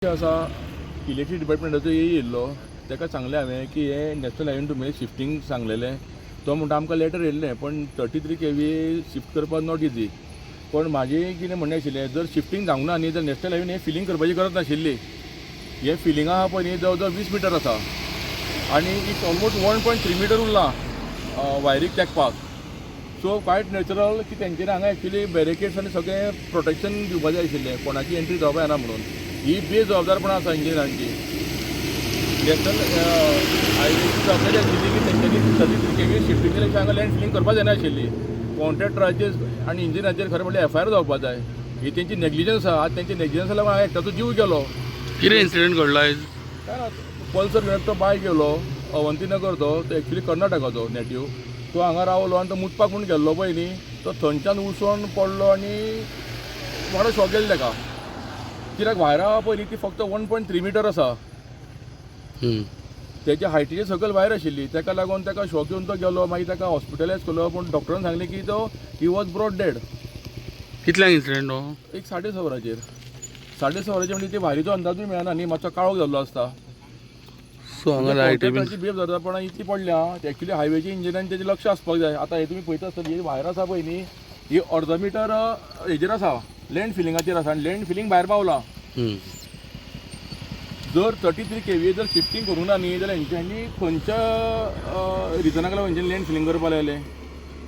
आसा, इलेक्ट्रीक डिपार्टमेंटाचो ए येयल्लो, ताका सांगलें हांवें की हे नॅशनल हायवे तुमी शिफ्टींग सांगलेलें. तो म्हणटा, आमकां लेटर येयल्लें, पण 33 kV shift करपाक not easy. पण म्हाजें कितें म्हणणें आशिल्लें, जर शिफ्टींग जावंक ना न्ही, जाल्यार नॅशनल हायवेन हें फिलींग करपाची गरज नाशिल्ली. हें फिलिंग आहा पळय न्ही, जवळ जवळ 20 मिटर आसा आनी it's almost 1.3 meter उरलां वायरीक तेंकपाक. सो क्वायट नॅचरल की तेंच्यांनी हांगा एक्चुली बॅरिकेड्स आनी सगळें प्रोटेक्शन दिवपा जाय आशिल्लें, कोणाची एंट्री जावपा जायना म्हणून. ही बेजबाबदारपणां आसा इंजिनियरांची. नॅशनल हायवेची जबाबदारी आशिल्ली की तेंच्यांनी 33 kV shifting केल्या हांगा लँड फिलींग करपा जायना आशिल्ली. कॉन्ट्रॅक्टराचेर आनी इंजिनियराचेर खरें म्हणल्यार एफआयआर जावपा जाय. ही तेंची नेग्लिजन्स आसा. आज तेंची नेग्लिजन्सा लागून हांगा एकट्याचो जीव गेलो. कितें इन्सिडेंट घडला आयज? काय ना, पल्सर घेवन एकटो बायक गेलो, अवंतीनगर. तो तो एक्चुली कर्नाटकाचो नेटीव. तो हांगा रावलो आनी तो मुतपाक म्हूण गेल्लो पळय न्ही, तो थंयच्यान उसोन पडलो आनी बरो शॉक गेलो ताका, कित्याक वायरां आहा पळय न्ही, ती फक्त 1.3 मिटर आसा. तेच्या हायटीचे सकयल वायर आशिल्ली. ताका लागून ताका शॉक येवन तो गेलो. मागीर ताका हॉस्पिटलायज केलो, पूण डॉक्टरान सांगलें की तो he was brought dead. कितल्यांक इन्सिडेंट हो? एक 6:30 वरांचेर. 6:30 वरांचेर म्हणजे ती वायरीचो अंदाजूय मेळना न्ही, मातसो काळोख जाल्लो आसता. सो हांगा लायटी बीन कॉन्ट्रॅक्टराची बेजबाबदारपणां इतली पडल्या. एक्चुली हायवेच्या इंजिनियरान तेजें लक्ष आसपाक जाय. आतां हे तुमी पळयता आसतली, ही वायर आसा पळय न्ही, ही अर्द मिटर हेजेर आसा, लँड फिलिंगाचेर आसा आनी लँड फिलिंग भायर पावलां. जर 33 kV जर शिफ्टींग करूंक ना न्ही, जाल्यार हेंच्यांनी खंयच्या रिजनाक लागून हेंच्यांनी लँड फिलिंग करपाक लायलें,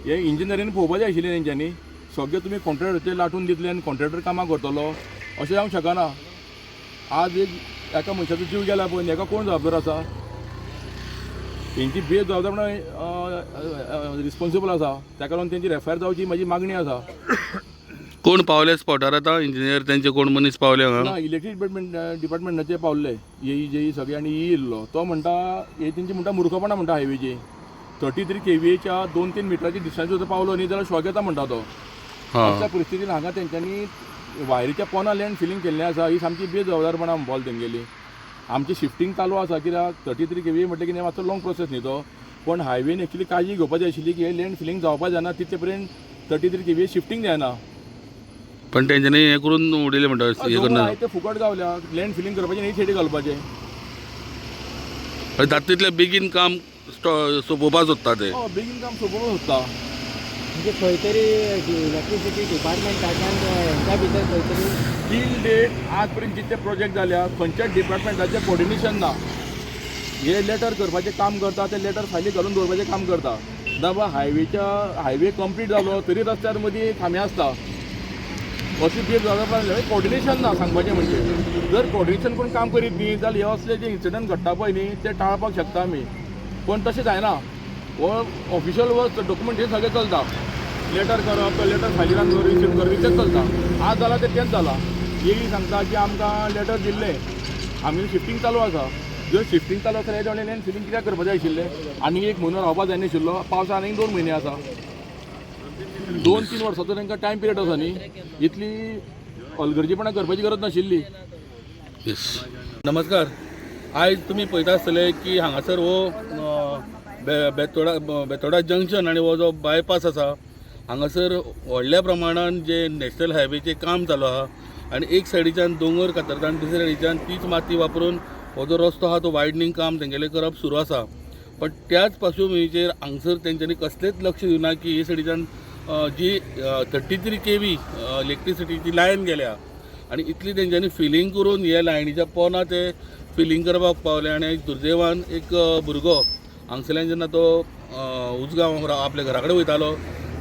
हें इंजिनियरीन पळोवपाचें आशिल्लें तेंच्यांनी. सगळें तुमी कॉन्ट्रॅक्टराचेर लाटून दितले आनी कॉन्ट्रॅक्टर कामां करतलो, अशें जावंक शकना. आज एक एका मनशाचो जीव गेला पळय, हेका कोण जबाबदार आसा? हेंची बेजबाबदारपणां रिस्पॉन्सिबल आसा. ताका लागून तेंची एफआयआर जावची म्हाजी मागणी आसा. कोण पावले स्पॉटार आतां? इंजिनियर, तेंचे कोण मनीस पावले हांगा? ना, इलेक्ट्रीक डिपार्टमेंटाचे पावल्ले, एई, जेई सगळे आनी ई येयल्लो. तो म्हणटा, हे तेंची म्हणटा मुर्खपणां म्हणटा हायवेची. 33 केवीएच्या 2-3 मिटराची डिस्टन्स जर पावलो न्ही, जाल्यार शॉक येता म्हणटा तो. असल्या परिस्थितीन हांगा तेंच्यांनी वायरीच्या पोना लँड फिलींग केल्लें आसा. ही सामकी बेजबाबदारपणां म्हणपाक तेंगेली. आमची शिफ्टींग चालू आसा, कित्याक 33 केवी म्हटलें कितें मातसो लॉंग प्रोसेस न्ही तो. पण हायवेन एक्चुली काळजी घेवपाची आशिल्ली की हे लँड फिलींग जावपा जायना तितले पर्यंत 33 केवी शिफ्टींग जायना. पण तेंच्यांनी हें करून उडयलें म्हणटा, हें करना. ते फुकट गावल्या. लँड फिलींग करपाचें न्ही, थेडी घालपाचें. जाता तितलें बेगीन काम सोंपोवपाक सोदता ते. हय, बेगीन काम सोंपोवंक सोदता. म्हणजे खंय तरी इलेक्ट्रिसिटी डिपार्टमेंटाच्यान हेंच्या भितर खंय तरी टील डेट, आज पर्यंत जितले प्रोजेक्ट जाल्या, खंयच्याच डिपार्टमेंटाचें कोऑर्डिनेशन ना. हे लेटर करपाचें काम करता, ते लेटर फायली घालून दवरपाचें काम करता. ना बा, हायवेच्या हायवे कंप्लीट जालो तरी रस्त्यार मदीं खांबे आसता. अशी बेजबाबदार, कोऑर्डिनेशन ना. सांगपाचें म्हणजे, जर कोऑर्डिनेशन करून काम करीत न्ही, जाल्यार हे असले जे इन्सिडंट घडटा पळय न्ही, ते टाळपाक शकता आमी. पूण तशें जायना. हो ऑफिशियल वर्क, डॉक्युमेंट सगळें चलता. लेटर करप, तो लेटर फायली दवर, रिसीव करप, तेच चलता. आज जालां तें तेंच जालां. एई सांगता की आमकां लेटर दिल्लें, आमी शिफ्टींग चालू आसा. जर शिफ्टींग चालू आसा जाल्यार लँड फिलींग कित्याक करपाचें आशिल्लें? आनी एक म्हयनो रावपा जायना आशिल्लो? पावसा आनीक 2 म्हयने आसा. 2-3 वर्साचो तांकां टायम पिरियड आसा न्ही. इतली हलगर्जीपणां करपाची गरज नाशिल्ली. येस, नमस्कार. आयज तुमी पळयता आसतले की हांगासर हो बेतोडा बेतोडा जंक्शन आनी हो जो बायपास आसा, हांगासर व्हडल्या प्रमाणान जे नॅशनल हायवेचें काम चालू आहा आनी एक सायडीच्यान दोंगर कातरता आनी दुसऱ्या सायडीच्यान तीच माती वापरून हो जो रस्तो आहा, तो वायडनींग काम तेंगेलें करप सुरू आसा. पण त्याच पार्श्वभुमीचेर हांगसर तेंच्यांनी कसलेंच लक्ष दिवना की हे सायडीच्यान जी 33 केवी इलेक्ट्रिसिटीची लायन गेल्या आनी इतली तेंच्यांनी फिलींग करून हे लायनीच्या पोना ते फिलींग करपाक पावले. आनी एक दुर्दैवान एक भुरगो हांगसरल्यान जेन्ना तो उजगांव आपल्या घरा कडेन वयतालो,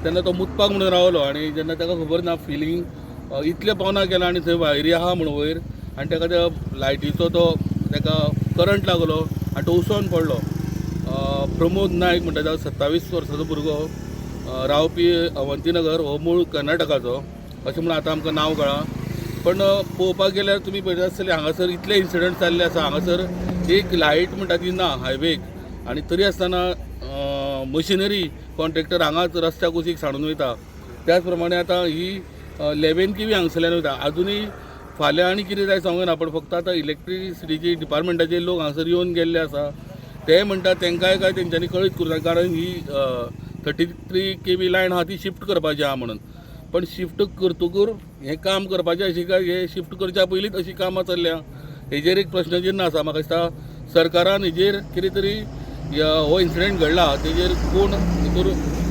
तेन्ना तो मुतपाक म्हणून रावलो आनी जेन्ना ताका खबर ना फिलींग इतलें पोना केलां आनी थंय वायरी आहा म्हूण वयर, आनी ताका त्या लायटीचो तो ताका करंट लागलो आनी तो उसोन पडलो. प्रमोद नायक म्हणटा तो 27 वर्साचो भुरगो, रावपी अवंतीनगर. हो मूळ कर्नाटकाचो अशें म्हणून आतां आमकां नांव कळ्ळां. पण पळोवपाक गेल्यार तुमी पळयता आसतले, हांगासर इतले इन्सिडंट जाल्ले आसा. हांगासर एक लायट म्हणटा ती ना हायवेक आनी तरी आसतना मशिनरी कॉन्ट्रॅक्टर हांगाच रस्त्या कुशीक सांडून वयता. त्याच प्रमाणे आतां ही 11 केवी हांगसरल्यान वयता. आजुनूय फाल्यां आनी कितें जाय सांगूना, पण फक्त आतां इलेक्ट्रिसिटीची डिपार्टमेंटाचे लोक हांगासर येवन गेल्ले आसा. ते म्हणटा तांकांय काय तेंच्यांनी कळीत करूं जाय, कारण ही 33 केवी लायन आहा ती शिफ्ट करपाची आहा म्हणून. पण शिफ्ट करतकूर हें काम करपाचें अशें काय हे शिफ्ट करच्या पयलींच अशीं कामां चल्ल्या? हेजेर एक प्रश्नचिन्ह आसा. म्हाका दिसता सरकारान हेजेर कितें तरी हो इन्सिडंट घडला तेजेर कोण हितूर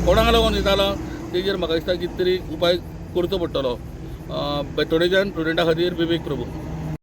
कोणाक लागून जाला तेजेर म्हाका दिसता कितें तरी उपाय करचो पडटलो. बेतोडेच्यान प्रुडंटा खातीर विवेक प्रभू.